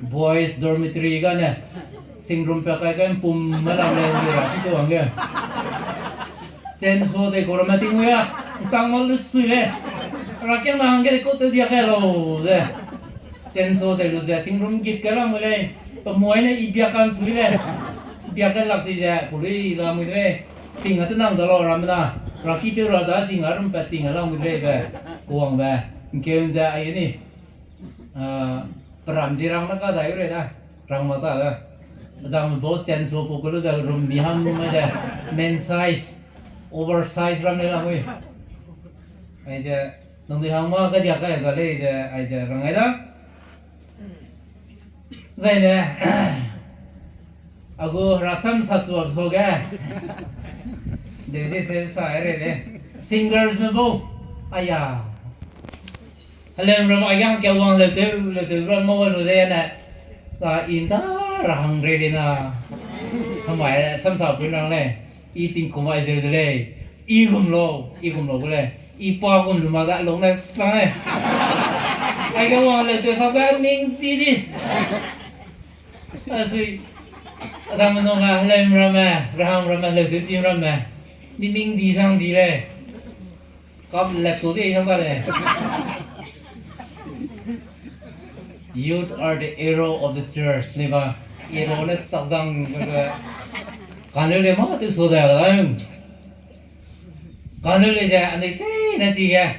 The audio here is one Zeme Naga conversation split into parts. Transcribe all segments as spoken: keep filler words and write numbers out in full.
Boys dormitory gane, singrum pe kai kai mpum me lam lei, ra ki tew hangge. Chainsaw tei kau ramme ting wi a, ntang ma lu sui lei. Ra kiang na hangge de kau tew diak kai lau ze. Chainsaw tei lu ze, singrum git kai lam lei. Pe moi ne i biak kan sui lei. Biak kai lak di ze, pului lam lei. Sing a te nang da lau ramme na. Ra ki tew ra za sing a rum pat ting a lam lei be. Kuang be. Nkeu ze ai ni. Peram di rang na ka dai re da. Rang ma ta da. Zang bau chainsaw pu kelu ze rum mi ham mai ze. Men size, oversize ram ne lam wi. Aize, nang di hang ma ka diak kai ga lei ze, aize rang ai da. Zaine, a gu rasam sa chuap so ge. Deze se sa re le. Singersme bau. Aya. Helem ram a yang ke wang leu tew, leu tew ram ma lu ze ne. La i nda ra hang re le na. Hamai sam sa pui rang lei. I tingkum ai zeu de lei. I gum lau, i gum lau gu lei. I pa gum lu ma za lung ne sang lei. Aige wang leu tew sa ge ning di di. Asui, azang menung a helem ramme, rahang ramme, leu tew chim ramme. Miming di sang di lei. Kap lep tu di sang ta lei. Youth are the arrow of the church, ne ba. Arrow ne chakzang, kane le ma tew so da la. Kane le ze, anui chi ne chi ge.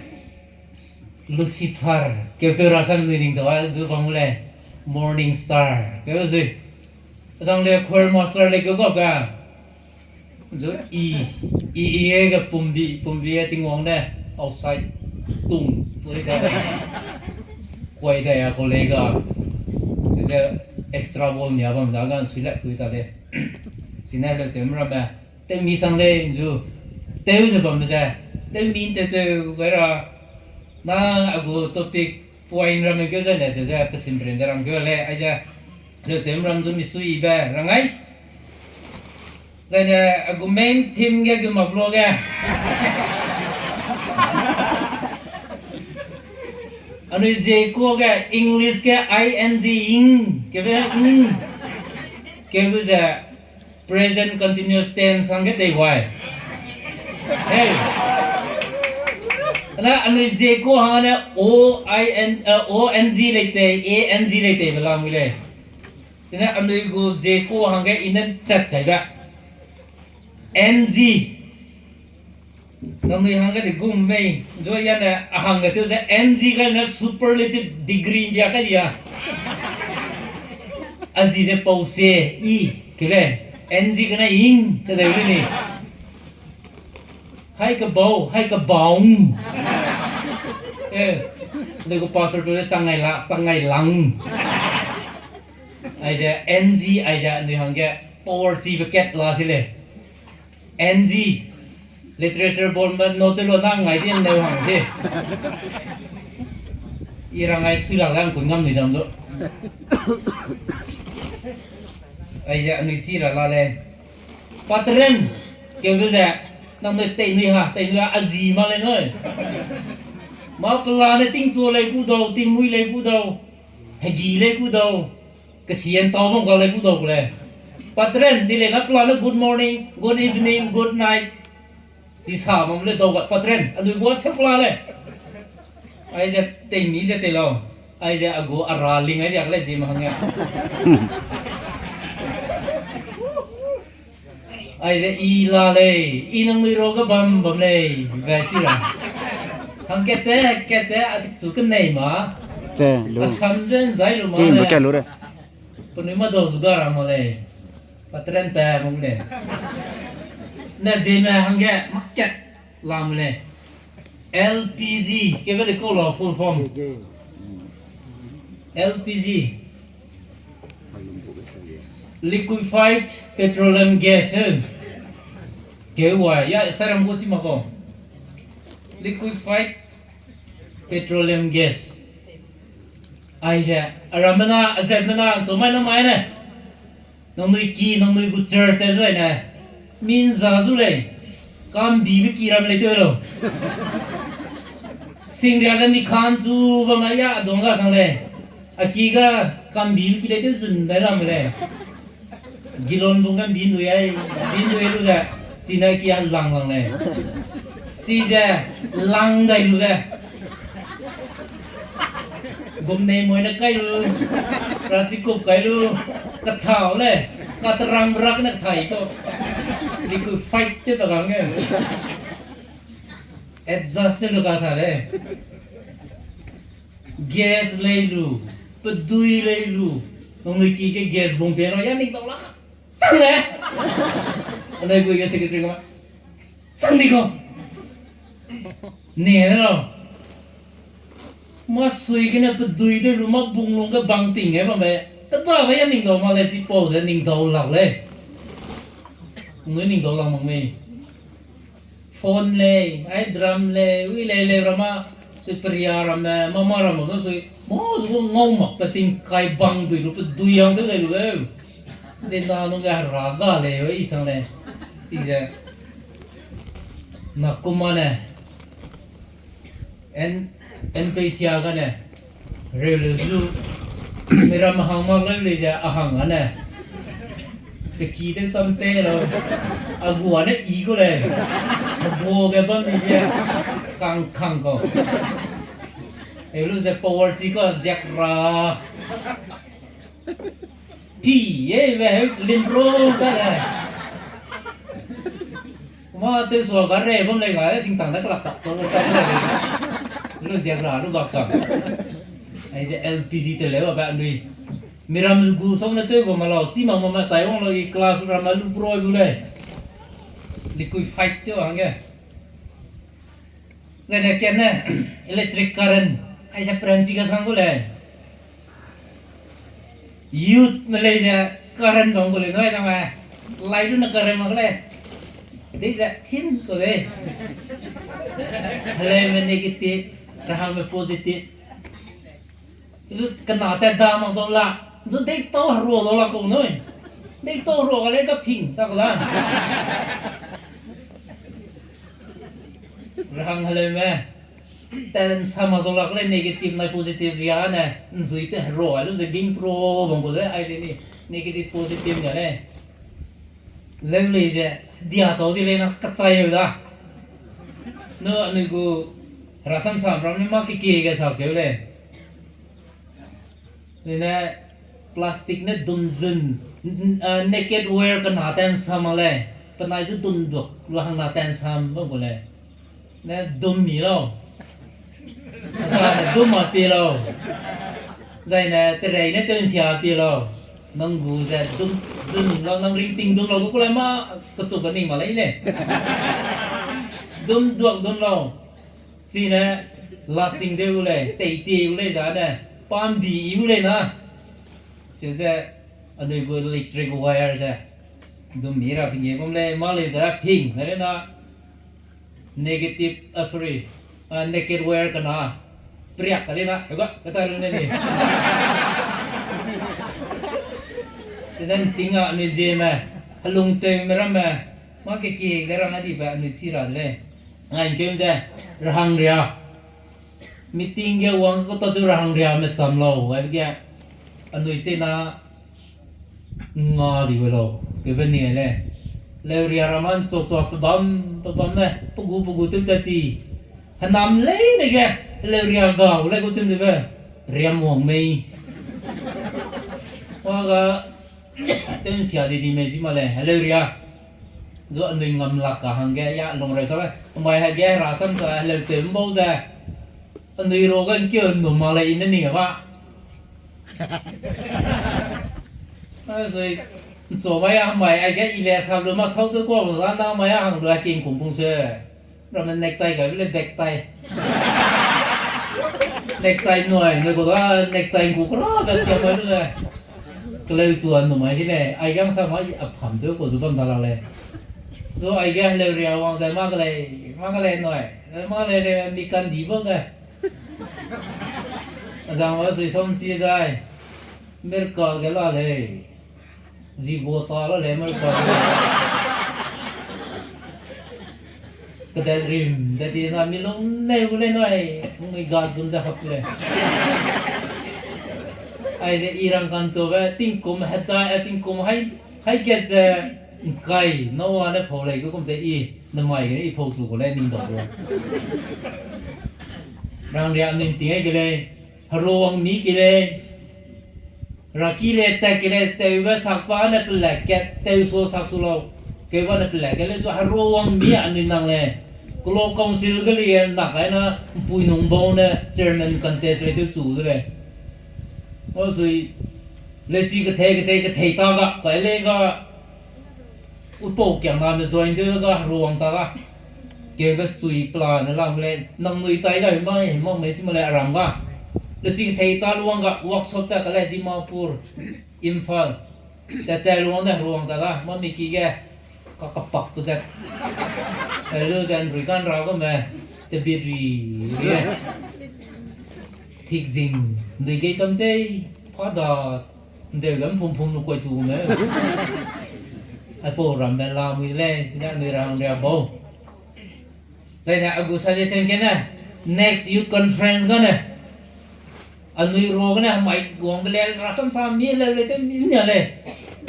Lucifer, keu peu rasam nui ning dau a zu bam lei, morning star, keu zui. Azang le choir master le keu gap ga. Zu i, i, i e ge pumbi, pumbi e Tingwang ne, outside, tung, tui da. Kuai da ya kau lei ga. Ze ze extra ball nia bam da ga sui le tui ta lei. Chine leu tew ramme. Tew mi sang lei nzu. Tew ze bam ze. Tew mi tew tew gai ra. Na a gu topic point ramme keu zai ne ze ze pesim ren ze ram keu lei. Aize. Leu tew ram zu mi sui be rang ai. Zaine a gu main theme ge gu map lo ge. Anui ze ku ge English ge I N G ing, kebe ing. Kebe ze present continuous tense hangge tei wai. Hey. Ana anui ze ku hangge O I N, eh, O N G lei tei, A N G lei tei be lam wi lei. Tine anui gu ze ku hangge i ne chat kai be. N G. Nangnui hangge de gum mei, zua yane a hangge tew ze N G gene superlative degree ndia kai dia. A zi ze pau se, i, kele, N G gene ing, kedeu le ni. Hai kebau, hai kebau. Eh, de gu pastor pe le chang ngai la, chang ngai lang. Aize N G, aize anui hangge power chibe kat la si lei. N G, literature board me note tew lu na ngai di neu hang se. I rangai sui la lang kun ngam ni zam du. Aize anui chi ra la lei. Patren, keube ze, nangnui tei nui ha, tei nui ha, a zi mak lei nui. Mâ pelane tingchu lei gu dau, tingmui lei gu dau, hegi lei gu dau, kesian tau bam ga lei gu dau gu lei. Patren, di lei na pelane good morning, good evening, good night. Chi sa bam le dau ga patren, anui gua se pela lei. Aize tei mi ze tei lau. Aize a gu a ra ling ai diak lei zi ma hangge. Aize i la lei, i nangnui ra ge bam bam lei, be chi ra. Hangkete, kete, a dik chu kenei ma. Te, lu. A sam ze nzai lu ma. Tui ne. Be kai lu re. Penui ma dau zu ga ra ma lei. Patren pa mung lei. Ne Zeme hangge market lam lei. L P G, kebe de kau lau full form. L P G. Liquefied petroleum gas, he. Keu wai, ya, saram gu chi ma kau. Liquefied petroleum gas. Aize, a rammena, a zatmena, chumai na mai ne. Nangnui ki, nangnui gu church te zai ne. Min za zu lei. Kambibe ki ram lei tew lau. Singria ze mi khan chu bam na ya, a dong ga sang lei. A ki ga, Kambi ki lei tew zun dai lam lei. Gilon bung ge mbin dui ai, mbin dui lu ze, chine ki a lang lang lei. Chize lang dai lu ze. Gumnei moi ne kai lu, rachi kup kai lu, kathau lei, katerang rak ne thai kau. Liquefied tew pe gang ge. Adjust tew lu katha lei. Gas lei lu, pedui lei lu, nangnui ki ge gas bung pie ra, ya ning dau la ka. Chang le. Anai gui ge secretary ka. Chang di ko. Ne ne lo. Mâ sui gene pedui de lu mâ bung lung ge bang ting ge bam be. Teba be ya ning dau ma lei chipau ze ning dau lak lei. Nui ning dau lak mak mei. Phone lei, ai drum lei, ui lei lei ramme, sui peria ramme, mama ramme, sui, mâ zu ngau mak pe ting kai bang dui lu, pedui yang tew lei lu eu. Zena nung ge hera ga lei, ui sang lei. Chize. Nakuma ne. En, en pei sia gane, reu le zu, miram hang mak leu lei ze a hang ane. Pe ki de cham che lau, a gu ane i gu lei, a gu ge bam mi ze, kang kang kau. Eu lu ze power chi kau ziak ra. Pi, e, be heu lim ro da le. Mâ tew sua ga rei bam lei ga, singtang da kelak tak, tak, tak, tak. Lu ziak ra, lu gak kam. Aize L P G te leu ba anui. Miram gu song ne tew bam ma lau, chi mak ma ma tai wang lau i class ram ma lu broi bu lei. Liquefied tew hangge. Ngai ne ken ne, electric current, aize pranchi ga sang gu lei. Youth me lei ze current bam gu lei, nui zang me. Lai lu ne current mak lei. Dei ze thin ku lei. Heleume negative, rahangme positive. Zu kena tat da mak dau la. Zu deitau herua dau la kau nui. Deitau herua ga lei ka ping ta ku la. Rahang heleume. Tat nsam mak dau la ka lei negative nai positive ria ne. Nzui te herua lu ze ging pro bam gu ze ai de ni. Negative positive ne lei. Leu lei ze, dia tau di lei na kachai eu da. Nu anui gu rasam sam ram ne mâ kekie ge sa keu lei. Nui ne plastic ne dum zun, n-, n-, ah, naked wear kena tat nsam mak lei. Penai zu dum duak lu hangna tat nsam bam gu lei. Ne dum mi lau. Zai ne dum ma pie lau. Zai ne terei ne tew nsia pie lau. Nang gu ze dum, dum lau, nang ringting dum lau, gu ku lei mâ kechuk ga ning mak lei le. Dum duak dum lau. Chine lasting tew gu lei, tei tie gu lei zane, pambi i gu lei na. Cheu ze, anui gu electric wire ze. Dum mi ra ping e bam lei, mâ lei ze ping, ne lei na. Negative, ah, sorry, ah, naked wear kena. Priak ka lei na, hega, kata lu ne ni. Chine nting a anui zieme, helung tewme ramme, mâ kekie ge rang a dibe anui chi ra de lei. Ngai nkeu ze, rahangria. Meeting ge wang kau ta du rahangriame cham lau, aibe ge, anui chena, nga di we lau, kebe ni lei. Heleuria ramme nchuchua pebam, pebam me, pegu, pegu tew tat ti. Henam leine ge, heleuria ga, u lei gu chim dibe, riam wang mei. Wa ga, tew nsia di di mei zi ma lei, heleuria. Zu anui ngam lak ka hangge, ya lung reu sa lei. Mai hege rasam sa heleu tew mbau ze. Anui ro ge nkeu nnum mak lei i ne ning ba. A sui, nchu mai a mai aige i le sap lu mâ sau tew kua ba za na mai a hang lu a king kum pung se. Ramme necktie gaibe le backtie. Necktie nui, nui gu da necktie ngu kera be tiam mai lu ze. Keleu chu a nnum mai si lei, aige hangsa mai a pham tew kau zu bam da la lei. Zu aige heleuria wang zai mâ ke lei, mâ ke lei nui, mâ lei lei mi kan di bau ze. Azang wa sui sam chi zai. Merka ge la lei. Zi gu ta la lei Merka ge. Kedel rim, de di na mi lung nei gu lei nui, nui ga zum ze hap lei. Aize i rangkantube tingkum hedai, eh, tingkum hai, hai kat ze ngkai Noa ne pau lei ge kum ze i, nemai gene i pau chu gu lei ning dau gu. Rangria ning ting ai ke lei, heruang mi ke lei, raki le tat ke lei, tewbe sak pa ne pele kat, tew su sak su lau, keu ba ne pele kat lei zu heruang mi anui nang lei, Kelo Council ge lei, nak ai na, mpui nung bau ne chairman contest lei tew chu de lei. Asui, lesi kethei, kethei, kethei ta ga, kai lei ga, upau kiangname join tew ga, heruang ta ga. Keube chui pela ne lam lei, nangnui tai ga, hima, hima mei chi ma lei aram ga. Lesi kethei ta luang ga, workshop ta ka lei, Dimapur, Imphal. Tat tat luang de heruang ta ga, mami ki ge, ka kapak pe zat. Ai lu zan rui kan ra ga me, tebit ri, ri. Thik zing, ndui gei cham sei, pa da, ndeu gam phum phum lu koi chu me. Aipau rambe la mui lei, sine anui rangria bau. Zaine a gu suggestion kene, next youth conference gane, anui ruagene hemai guangbe le rasam sa mi leu lei tew mi nia lei.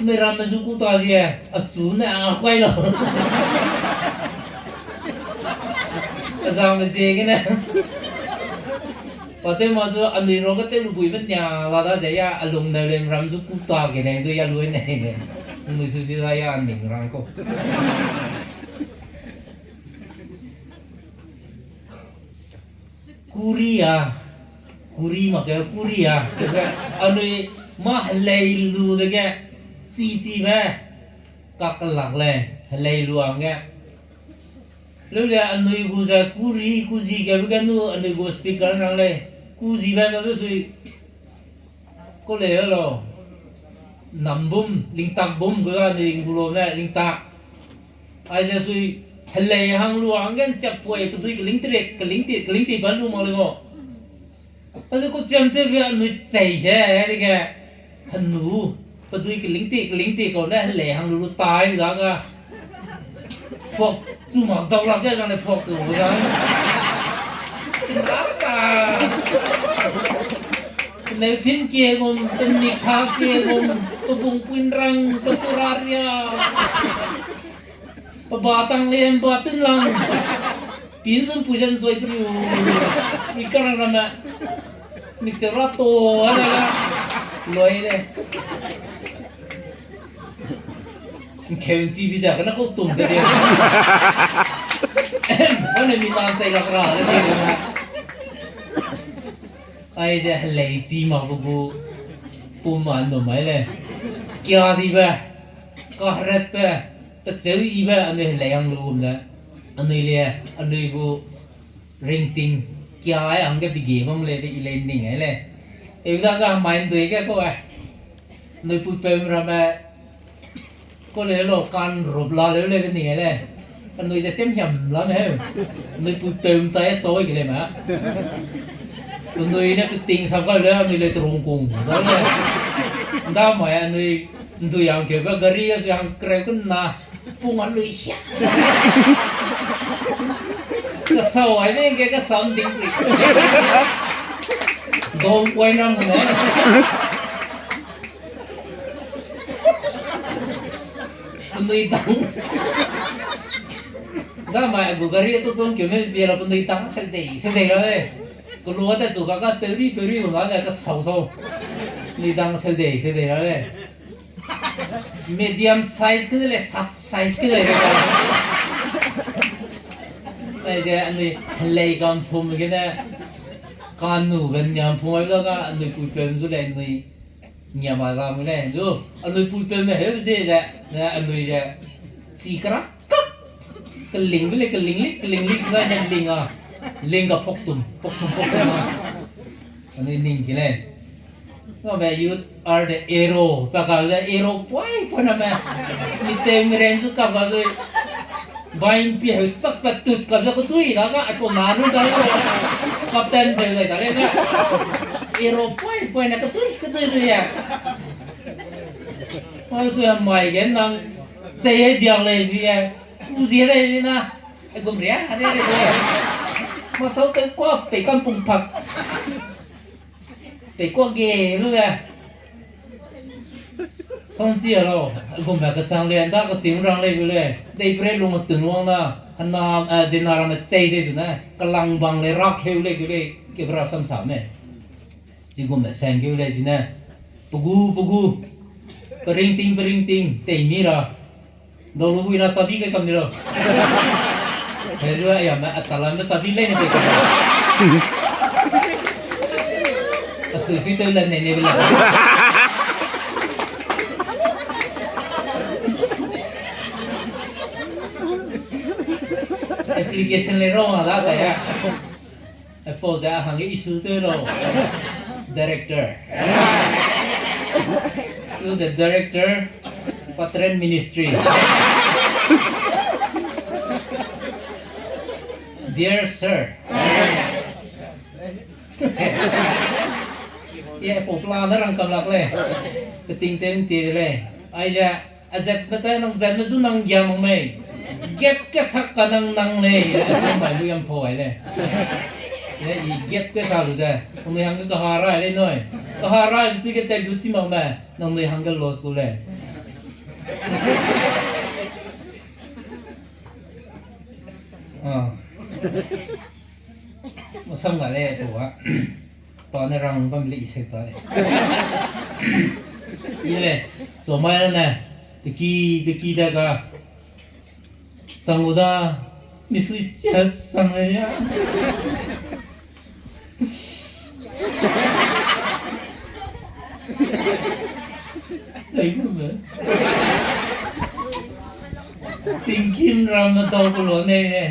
Mei ramme zu ku ta die, achu ne a kuai lau. Azangme ziegene. Pa tew ma zu anui ruage tew lu buibe nia la da ze ya, alung neu lei ram zu ku ta ge lei zu ya lu ne ne. Anui su zi da ya ning rang kau. Kuri a, kuri mak ke kuri a, anui mâ helei lu dege, chi chibe, kakelak lei, helei lu hangge. Leu le anui gu ze kuri, kuzi kebe ge nu anui gu speaker rang lei, kuzibe kebe sui, kau lei lau, nambum, lingtak bum gu anui ngu lu ne lingtak. Aize sui helei hang lu hangge nchiak puai pedui keling teri, keling ti, keling ti ba lu mak lei gau. Aize kau chiam tewbe anui chei ze, dege, henu, pedui keling ti, keling ti kau ne helei hang lu lu tai da ga. Phuak chu mak dau lak ge zang le phuak chu da. Tinra ta. Peneu pin kie gum, pemik tha kie gum, pebung puin rang, pekura ria. Peba tang lem ba tun lang. Pin zun pui zan zoi periu. Mi karang ramme. Mi che ra to, ala la. Loi le. Nkeu nchi bi za kena kau tum de de. Ane mi nang chai lak ra de de. Aize helei chi mak bu gu pum ma ’nnum mai lei. Kia dibe, kaheratbe, pecheu yibe anui helei hang lu gum ze. Anui le, anui gu ringting kia ai hangge pige bam lei de i lei ning ai lei. Eu da ga mai ’ndui ge kau ai. Anui puipeume ramme, kau lei lau kan rup la leu lei be ning ai lei. Anui ze chemhiam la me heu. Anui puipeume tai chau ke lei ma. Penui ne peting sap kai lei, anui lei terung kung da lei. ’Ndamai anui ’ndui hangkeube gari a sui hang kereu kena. Pung anui hia. Kasau ai ne ge kasam ding ri. Dong kuai nam ne. Penui tang. Da mai a gu gari a chu chungkeume pie ra penui tang seu dei, seu dei ra le. Kelu a te chu ka ka peuri, peuri gu la le kasau sau. Penui tang seu dei, seu dei ra le. Medium size kene le sub size kene le. Aize anui helei kam phum gene, kanube niam phum ai la ga anui puipeume zu lei anui niam a la mu lei zu, anui puipeume heu ze ze, ne anui ze, chi kera kak, kelingbe le kelinglik, kelinglik zai ne ling a, ling ga poktum, poktum, poktum a. Anui ning ki lei. Name, you are the hero. Pa ka ze hero poi, poi name. Mi tew mi rem zu kap ga zui. Bai mpi heu chak pa tut kap ze kedui da ga, aipau na nu da ga. Captain peu zai da lei ga. Hero poi, poi na kedui, kedui dui ya. Oi sui a mai ge nang. Chei e diak lei bi e. Ku zie lei bi na. E gum ria, a de de de. Masau tew kuak, pei kam pung pak. Pei kuak ge lu e. Sangchi a lau, gume kechang le, nda keching rang lei gu lei, dei pre lung tun wang na, hena, eh, zena ramme chei zei zu ne, kelang bang lei, ra keu lei gu lei, ke bra samsa me. Chi gume seng keu lei zine, pegu, pegu, peringting, peringting, tei mi ra. Dau lu bui ra chabi kai kam di lau. He lu a ya me, a talam me chabi lei ne tei kam. A sui sui teu le ne ne bi la. Application le rau ma da kai ya. Apple ze a hangge issue te lo. Director. To the director, Patren Ministry. Dear sir. Ye, apple pla na rang kam lak le. Keting ten te le. Ai ze, a zet me te nang zet me zu nang gia mang mei. Gap ke sak ka nang nang lei, a zet mai lu yam pau ai lei. Ye, i gap ke sa lu ze, nang nui hangge kaha rai lei nui. Kaha rai lu chi ge tet lu chi mang me, nang nui hangge loss gu lei. Ah. Masam ga lei, tu wa. Pa ne rang bam le i se ta lei. I le, zo mai ne, peki, peki da ga. Chang gu da, mi sui sia sang le ya. Dai nu me. Tingkim ram na dau gu lo ne ne.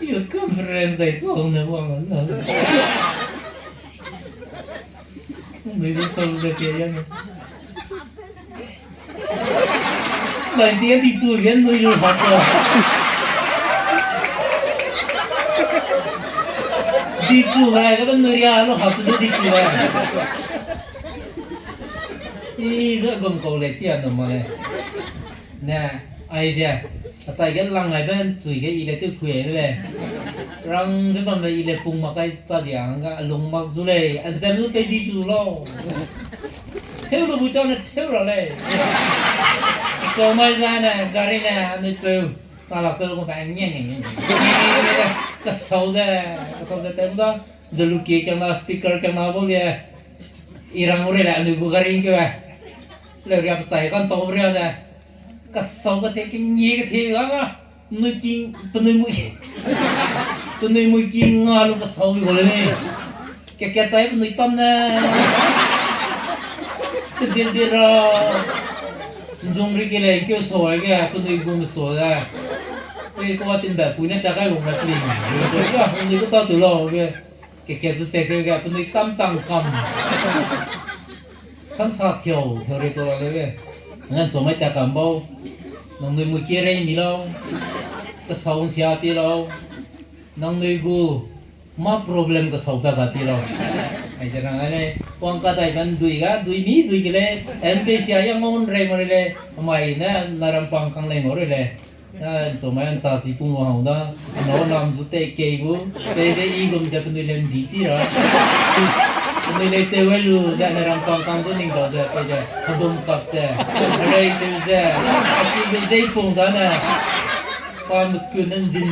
Youth conference dai tau ne wang na. Nui zu sau ze pia ya ne. Bai di di chu ge nui lu hap lo. Di chu ge, ka nui ria lu hap lu di chu ge. I ze gum kau lei chi a nu ma lei. Ne, ai ze, a tai ge lang ai ben chui ge i le tew phui ai lei. Rang ze bam le i le pung mak kai ta dia hangge a lung mak zu lei, a zem lu tei di zu lau. Tew lu bu ta ne tew ra lei. Chau mai za ne, gari ne, anui peu. Kalak peu gu ba nge nge nge. Kasau ze, kasau ze tew da. Ze lu kie kiang na speaker kiang na bau le. I rang u rei le anui gu gari keu e. Le ria pechai kan tau ria ze. Kasau ka te ki nge ka te ga ga. Nui ki penui mui. Penui mui ki nga lu kasau lu le ni. Ke ke tai penui tam ne. Ke zie zie ra. Nzung ri ke le ke so ai ge penui gu me so de. Pe ko a tin ba pui ne ta kai lu me pli. Ga penui ko ta tu lau ge. Ke ke zu che ke ga penui tam chang kam. Samsa thiau, thiau rei tu la le ge. Ngan chau mai ta kam bau. Nangnui mui kie rei mi lau. Kasau nsia ti lau. Nangnui gu ma problem kasau ta ga ti lau. Ai ze rang ai le. Wang ka dai ban dui ga, dui mi, dui ke le. M P C a yang ngon rei mo rei le. Mai ne, na ram pang kang lei mo rei le. A, nchau mai an cha chi pung lu hang da, a nâu nam zu tei kei gu, tei ze i gum ze penui lem di chi ra. Penui lei tew ai lu ze ne ram pang kang zu ning dau ze, tei ze, hedum kap ze, herei tew ze, a ki lu zei pung za ne, pa mekun ne nzin.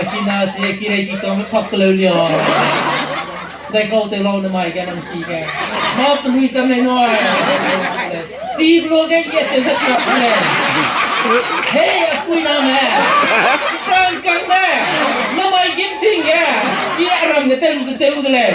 A ki na si, a ki rei ki kang me pak keleu lia. Dai kau tew lau ne mai ge nang ki ge. Ma penui cham lei nui. Chi blo ge ye chen ze kak le. Hei, a pui na me. Pang kang me. Na mai gim sing ge. Ye a ram ge tew ze tew de lei.